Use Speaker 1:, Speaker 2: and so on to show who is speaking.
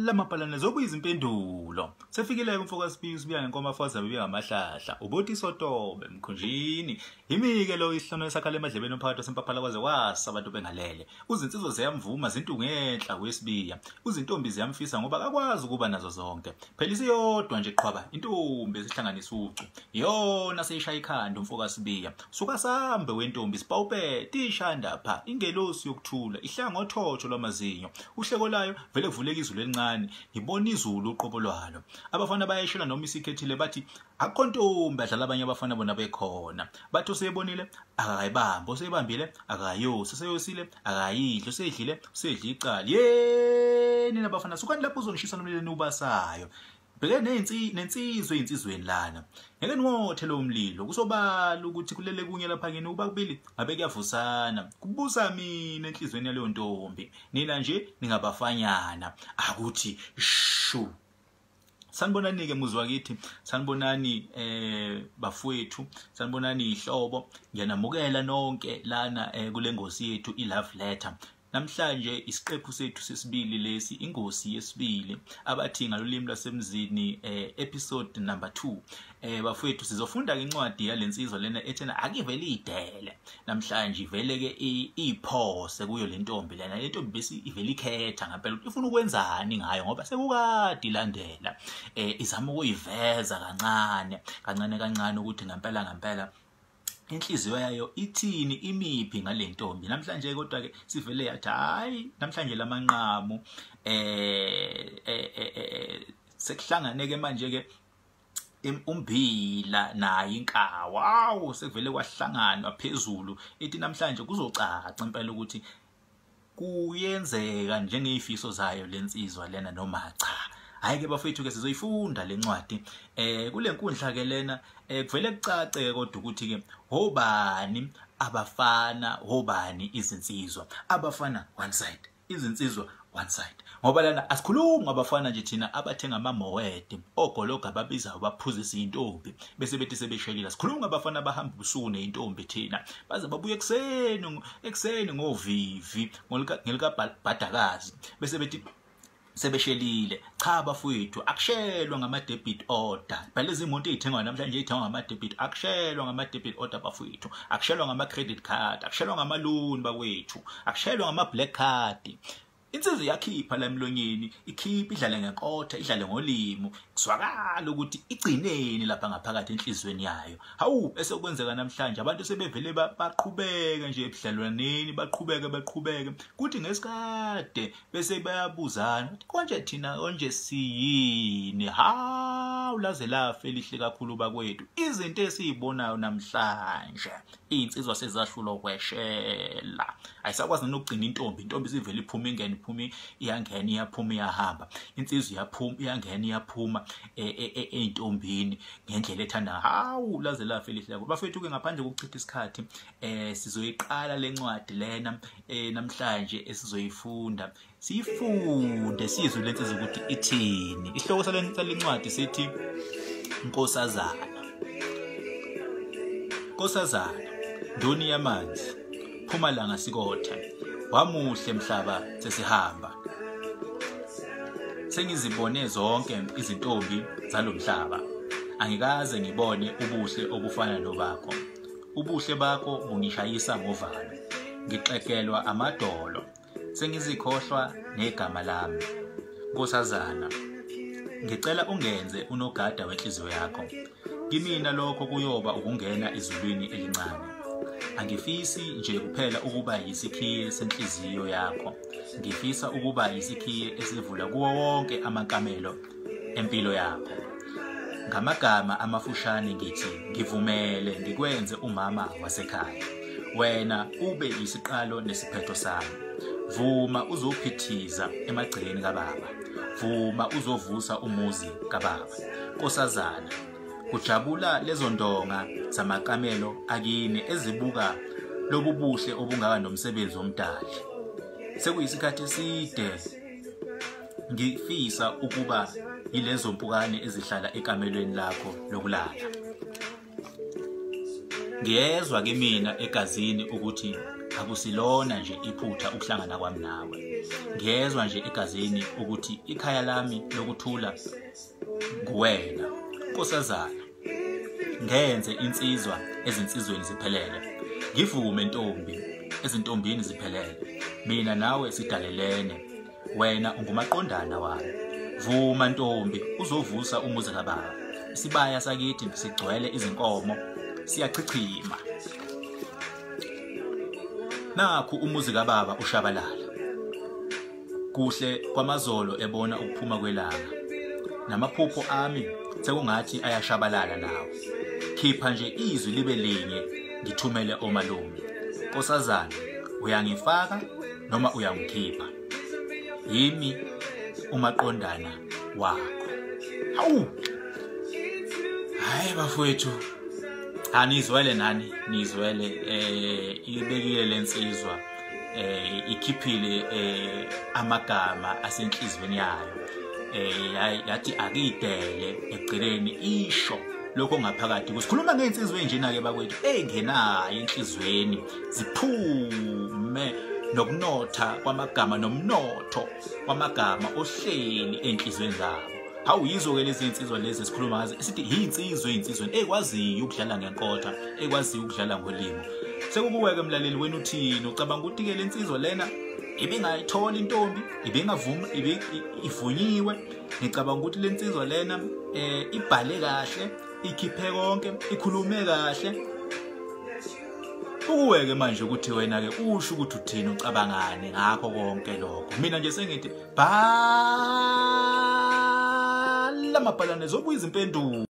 Speaker 1: Lamapalane zobuya izimpendulo. Sefikile umfoka Sibiya uSibiya ngenkomo afaza bebiya ngamahlahla. Ubuthi sotobe mkhunjini. Imike lo isihlanu esakhala emadlebeni omphakathi waseMpaphala kwaze kwasa abantu bengalele. Uzinsizwa ziyamvuma zintungu enhla kweSibiya. Uzintombi ziyamfisa ngoba akakwazi ukuba nazo zonke. Phela isiyodwa nje qhwaba intombi esihlanganisa ucu. Yona seyishaya ikhanda umfoka Sibiya. Suka sambe wentombi sipawupete ishanda pha ingelosi yokuthula ihlanga othotsho lwamazinyo. Uhleko layo vele kuvuleka izulu elincane. Ngibona izulu uqobo lwalo. Abafana bayeshela noma isikhethile bathi akukho ntombi adlala abanye abafana bona bekhona. Bathi useyibonile akayibambi, useyibambile akayosi, useyosile akayidli, useyidlile usedla icala. Yeni nabafana sukani lapho uzonishisa nomlilo enubasayo. Bheke nensizwe insizweni lana. Ngeke niwothe lo mlilo. Kusobala ukuthi kulele kunye lapha kini uba kubili ngabe kuyavusana. Kubusa mina enhlizweni yaleyo ntombi. Nina nje ningabafanyana. Akuthi shu. Sanibonani ke muzwa kithi, sanibonani bafowethu, sanibonani ihlobo. Ngiyanamukela nonke lana kule ngosi yethu i-love letter. Namhlanje isiqephu sethu sesibili lesi, ingosi yesibili abathi ngalolimi lwasemzini, episode number 2. Bafowethu sizofunda incwadi yalensizwa lena ethena akivele idele. Namhlanje ivele ke iphose kuyo lentombi lena. Lentombi bese ivele ikhetha ngempela ukuthi ifuna ukwenzani ngayo ngoba sekukade ilandela. Izama ukuyiveza kancane kancane kancane ukuthi ngempela ngempela inhliziyo yayo ithini, imiphi ngalentombi. Namhlanje kodwa ke sivele yathi hayi namhlanje lamanqamu sekuhlangane ke manje ke umbila naye inkawu. Awu sekuvele kwahlanganwa phezulu. Ithi namhlanje kuzocaca impela ukuthi kuyenzeka njengezifiso zayo lensizwa lena noma cha. Hayi ke bafethu ke sizoyifunda lencwadi. Kule nkundla ke lena kuvele kucace kodwa ukuthi ke hobani abafana, hobani izinsizwa. Abafana one side, izinsizwa one side. Ngoba lana asikhulumi abafana nje thina abathenga amamowede, ogologa ababizayo baphuzisa intombi bese bethi sebeshelile. Sikhuluma abafana abahamba ubusuku neintombi thina baze babuye ekseni ngovivi ngelikabhadakazi bese bethi sebeshelile. Cha bafowethu, akushelwa ngama debit order. Phela lezi imoto ezithengwa namhlanje ezithengwa ngama debit, akushelwa ngama debit order bafowethu, akushelwa ngama credit card, akushelwa ngama loan bakwethu, akushelwa ngama black card. Insizwa iyakhipha la emlonyeni, ikhipha idlale ngenkotha, idlale ngolimo, kuzwakala ukuthi igcineni lapha ngaphakathi enhlizweni yayo. Hawu esekwenzeka namhlanje abantu sebevele baqhubeka nje ebudlalwaneni, baqhubeke kuthi ngesikade bese bayabuzana konje thina konje siyini. Hawu laze lafa elihle kakhulu bakwethu. Izinto esizibonayo namhlanje, insizwa sezahlulwa ukweshela, ayisakwazi nokugcina intombi. Intombi isivele iphuma ingene, iphuma iyangena, iyaphuma iyahamba. Insizwa iyaphuma iyangena iyaphuma eintombini ngendlela ethanda. Hawu laze lafa elihle kakhulu bafethu ke. Ngaphandle kokuchitha isikhathi sizoyiqala lencwadi lena namhlanje esizoyifunda. Siyifunde sizwe lensizwa ukuthi ithini. Isihloko salencwadi sithi Nkosazana. Nkosazana, ndoni yamanzi, phuma langa sikothe, wamuhle mhlaba sesihamba. Sengizibone zonke izintombi zalomhlaba, angikaze ngibone ubuhle obufana nobakho. Ubuhle bakho bungishayisa ngovalo, ngixegelwa amadolo, sengizikhohlwa negama lami. Nkosazana, ngicela ungenze unogada wenhliziyo yakho. Kimina lokho kuyoba ukungena ezulwini elincane. Angifisi nje kuphela ukuba yisikhiye senhliziyo yakho, ngifisa ukuba yisikhiye esivula kuwo wonke amakamelo empilo yakho. Ngamagama amafushane ngithi ngivumele ngikwenze umama wasekhaya, wena ube yisiqalo nesiphetho sami. Vuma uzophithiza emagcekeni kababa, vuma uzovusa umuzi kababa. Nkosazana, kujabula lezo ndonga zamakamelo akini ezibuka lobu buhle obungaka nomsebenzi womdali. Sekuyisikhathi eside ngifisa ukuba yilezo mpukane ezihlala ekamelweni lakho lokulala. Ngiyezwa ke mina egazini ukuthi Akusilona nje iphutha ukuhlangana kwami nawe. Ngiyezwa nje egazini ukuthi ikhaya lami lokuthula nguwena. Nkosazana, ngenze insizwa ezinsizweni ziphelele. Ngivume ntombi ezintombini ziphelele. Mina nawe sidalelene. Wena ungumaqondana wami. Vuma ntombi uzovusa umuzi kababa. Isibaya sakithi sigcwele izinkomo, siyachichima. Nakhu umuzi kababa ushabalala. Kuhle kwamazolo ebona ukuphuma kwelanga. Namaphupho ami sekungathi ayashabalala nawo. Khipha nje izwi libe linye ngithumele omalume. Nkosazana, uyangifaka noma uyangikhipha? Yimi umaqondana wakho. Hawu! Hayi bafowethu, anizwele nani, nizwele ibekile lensizwa, ikhiphile amagama asenhlizweni yayo. Yathi akidele ekugcineni isho lokho ngaphakathi. Kusikhuluma ngeinsizwa enjena ke bakwethu engenayo enhlizweni, ziphume nokunotha kwamagama nomnotho kwamagama ohleli enhlizweni zabo. Hawu, yizo ke lezi insizwa lezi esikhuluma ngazo, esithi yinsizwa ezinsizweni ekwaziyo ukudlala ngenkotha, ekwaziyo ukudlala ngolimi. Sekukuweke mlaleli wena uthini? Ucabanga ukuthi ke lensizwa lena ibingayithola intombi, ibingavuma, ivunyiwe? Ngicabanga ukuthi lensizwa lena ibhale kahle, ikhiphe konke, ikhulume kahle. Ukuweke manje ukuthi wena ke usho ukuthi uthini, ucabangane ngakho konke lokho. Mina nje sengithi bhala mabhalane zobuya izimpendulo.